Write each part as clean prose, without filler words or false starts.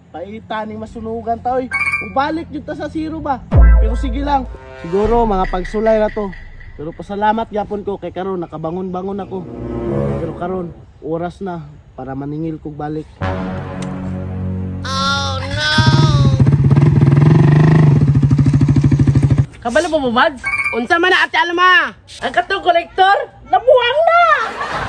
Paita ning masunugan ta oy. Ubalik jud ta sa zero ba. Pero sige lang. Siguro mga pagsulay ra to. Pero pasalamat gyapon ko kay karon nakabangon-bangon ako. Pero karon oras na para maningil kog balik. Oh no. Kabalo mo Mads? Unsa man na Ate Alma? Ang katong kolektor, nabuang na.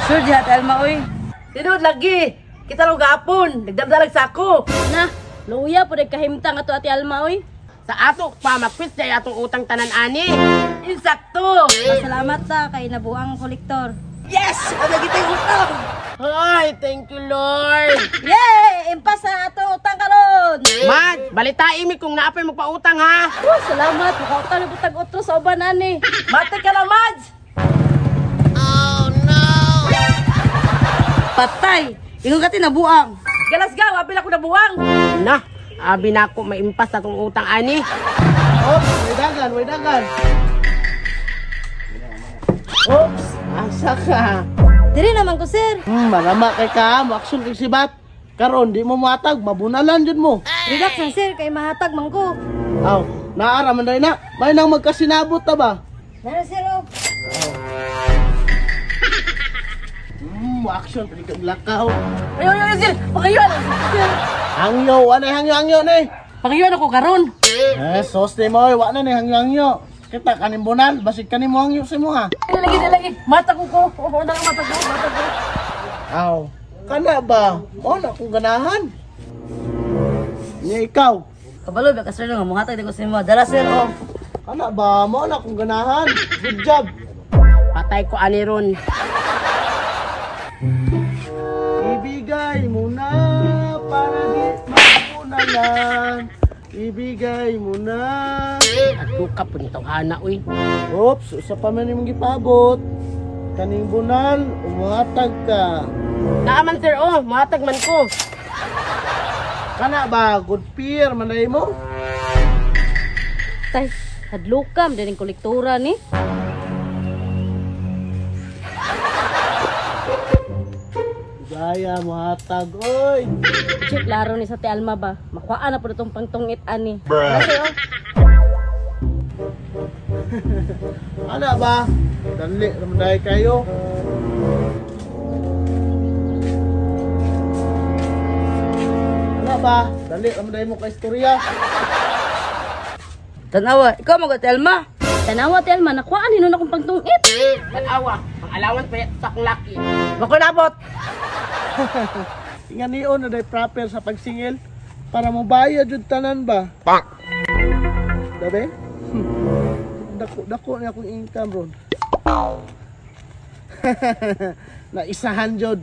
Sure di Ate Alma oy. Tinuod lagi. Kita lang gapon, nagdamdalag sako. Na, luya po kahimtang ato Ate Alma oy. Sa ato pa makwit sa atong utang tanan ani. Insakto. Pasalamat ta kay nabuang kolektor. Yes! Ano gitay utang? Ay, thank you Lord. Yay! Impas sa atong utang karon. Mads, balitain mi kung naapay magpautang ha. Oh, salamat. Makautang na butag otro sa uban ani. Matay ka na, Mads. Oh no. Patay. Ingon ka nabuang. Galasgaw, apil ako nabuang. Na, abi na ako maimpas atong utang ani. Oops, way dagan, way dagan. Oops, asa ka? Diri naman ko sir. Marama kay ka, mo action kay sibat. Karon di mo muatag, mabunalan jud mo. Relax lang sir kay mahatag man ko. Aw, naara man day na. May nang magkasinabot ta ba? Nara sir oh. Mo action pwede kang lakaw. Ayo, ayo, sir. Pakayuan. Sir. Hangyo, wa na hangyo hangyo ni. Pakayuan ako karon. Eh, sos ni mo, wa na ni hangyo hangyo. Kita kaning bunal, basig kanin mo hangyo sa mo ha. Lagi, lagi. Mata ko ko. Oo, na mata ko, mata ko. Aw, kana ba? Mo na kung ganahan. Nya ikaw. Kabalo ba ka sir nga muhatag ko sa imo. Dara sir oh. Kana ba? Mo na kung ganahan. Good job. Patay ko ani ron. Ibigay mo na para di mabunalan. Ibigay mo na. Adto ka pud tawhana oy. Oops, usa pa man imong gipabot. Kaning bunal, umuhatag ka. Naaman sir oh, muhatag man ko. Kana ba good peer man mo? Tay, hadlokam din kolektora ni. Gaya muhatag oy. Check laro ni sa Ate Alma ba. Makuhaan na po itong pangtungit ani. Kasi oh. Ana ba? Dali naman dahil kayo. Ana ba? Dali naman dahil mo ka istorya. Tanawa, ikaw mag Ate Alma. Tanawa Ate Alma, nakuhaan hinon akong pangtungit. Tanawa, ang alawan pa sa akong laki. Makunabot. Inganion na dahil proper sa pagsingil para mobayad jud tanan ba? Pak. Dabe? Dako dako ni akong income ron. Naisahan jud.